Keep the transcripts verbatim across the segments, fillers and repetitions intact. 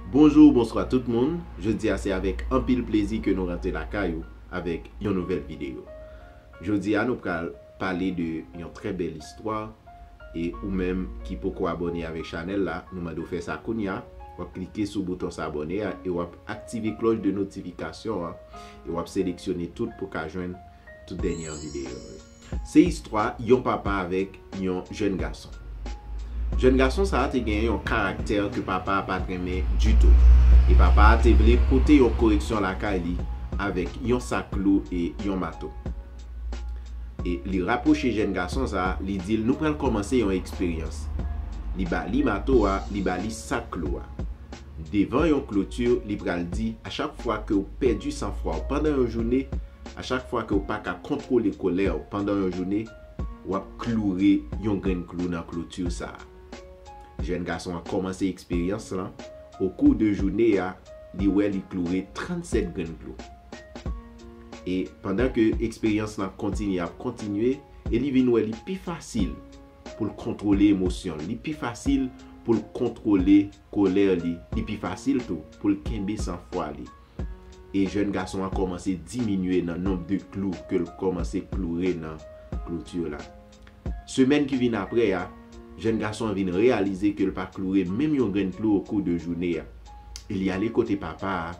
Bonjou, bonswa tout moun. Jodi a se avèk anpil plezi ke nou rantre lakay ou avèk yon nouvèl videyo. Jodi a nou pral pale de yon trè bèl istwa. E ou menm ki poko abòne avèk chanèl la, nou mande w fè sa kounye a. W ap klike sou bouton s'abonner a e w ap aktive klòch de notifikasyon an e w ap seleksyone tout pou ka jwenn tout dènye videyo yo. Se istwa yon papa avèk yon jèn gason. Jèn gason sa a te gen yon karaktè ke papa a pa t renmen ditou. E papa a te vle pote yon koreksyon lakay li avèk yon sak klou e yon mato. E li rapwoche jèn gason sa a, li di l, nou pral kòmanse yon eksperyans. Li ba li mato a, li ba li sak klou a. Devan yon kloti, li pral di, a chak fwa ke w pèdi sanfwa w pandan yon jounen, a chak fwa ke w pa ka kontwole kolè w pandan yon jounen, w ap kloure yon grenn klou nan kloti sa a. Jèn gason an kòmanse eksperyans lan. Okou de jounen a, li wè li kloure trannsèt grenn klou. E pandan ke eksperyans lan kontinye ap kontinye, e li vin wè li pi fasil pou l kontwole emosyon l, li pi fasil pou l kontwole kolè li, li pi fasil tou pou l kenbe sanfwa li. E jèn gason an kòmanse diminye nan nonb de klou ke l kòmanse kloure nan kloti la. Semèn ki vin apre a, jèn gason an vin reyalize ke l pa kloure menm yon grenn klou okou de jounen an. E li ale kote papa a,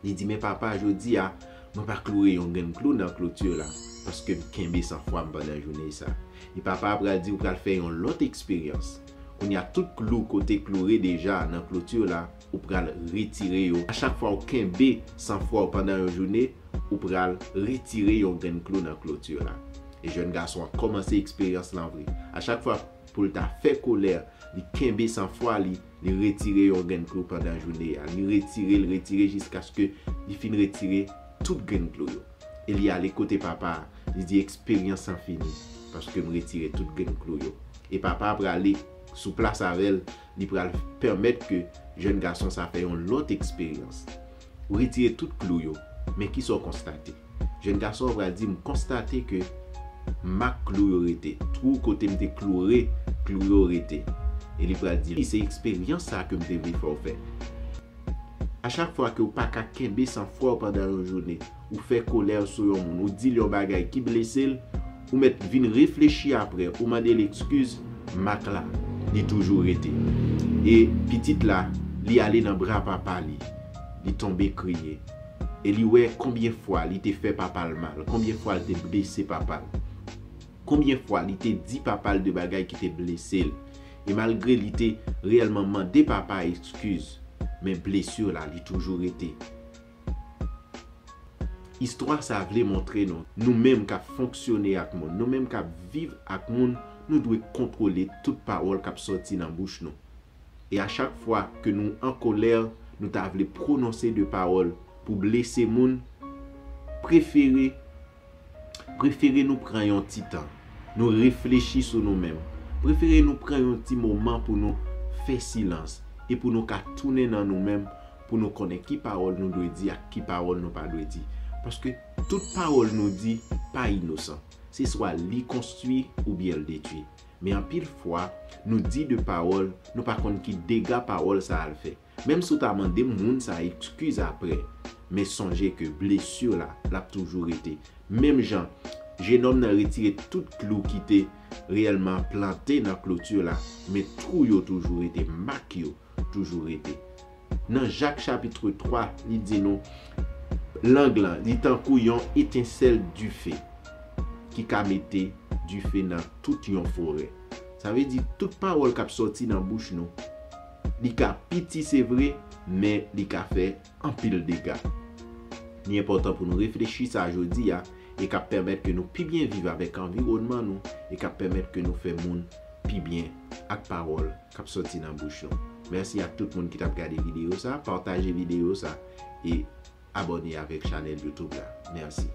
li di, men papa, jodi a, mwen pa kloure yon grenn klou nan kloti la, paske m kenbe sanfwa m pandan jounen sa. E papa a pral di w pral fè yon lòt eksperyans. Kounye a, tout klou ke w te kloure deja nan kloti la, ou pral retire yo. A chak fwa w kenbe sanfwa w pandan yon jounen, ou pral retire yon grenn klou nan kloti la. E jèn gason an kòmanse eksperyans lan vre. A chak fwa pou l ta fè kolè, li kenbe sanfwa li, li retire yon grenn klou pandan jounen an. Li retire, li retire jiskaske li fin retire tout grenn klou yo. E li ale kote papa a, li di, eksperyans lan fini, paske m retire tout grenn klou yo. E papa a prale sou plas avè l, li pral pèmèt ke jèn gason sa fè yon lòt eksperyans. Ou retire tout klou yo, men kisa w konstate? Jèn gason an pral di, m konstate ke mak klou yo rete, twou kote m te kloure klou yo rete. E li pral di, se eksperyans sa ke m te vle fè w fè. A chak fwa ke w pa ka kenbe sanfwa w pandan yon jounen, ou fè kolè sou yon moun, ou di l yon bagay ki blese l, ou mèt vin reflechi apre, ou mande l ekskiz, mak la, li toujou rete. E pitit la, li ale nan bra papa li, li tonbe kriye. E li wè konbyen fwa li te fè papa l mal, konbyen fwa li te blese papa l. Konbyen fwa li te di papa l de bagay ki te blese l. E malgre li te reyèlman mande papa a ekskiz, men blesi la, li toujou rete. Istwa sa vle montre nou, nou menm k ap fonksyone ak moun, nou menm k ap viv ak moun, nou dwe kontwole tout pawòl k ap sòti nan bouch nou. E a chak fwa ke nou an kolè, nou ta vle pwononse de pawòl pou blese moun, prefere, prefere nou pran yon ti tan, nou reflechi sou nou menm. Prefere nou pran yon ti moman pou nou fè silans e pou nou ka tounen nan nou menm, pou nou konnen ki pawòl nou dwe di ak ki pawòl nou pa dwe di. Paske tout pawòl nou di pa inosan. Se swa li konstwi oubyen l detwi. Men anpil fwa, nou di de pawòl, nou pa konn ki dega pawòl sa al fè. Menm si w ta mande moun sa ekskiz apre, men sonje ke blesi la, l ap toujou rete. Menm jan jennonm nan retire tout klou ki te reyèlman plante nan kloti la, men twou yo toujou rete, mak yo toujou rete. Nan Jak chapit twa, li di nou, lang lan, li tankou yon etensèl dife ki ka mete dife nan tout yon forè. Sa vle di, tout pawòl k ap sòti nan bouch nou, li ka piti, se vre, men li ka fè anpil dega. Li enpòtan pou nou reflechi sa jodi a, e k ap pèmèt ke nou pi byen viv avèk anviwònman nou, e k ap pèmèt ke nou fè moun pi byen ak pawòl k ap sòti nan bouch nou. Mèsi ak tout moun ki t ap gade videyo sa, pataje videyo sa, e abòne avèk chanèl YouTube la. Mèsi.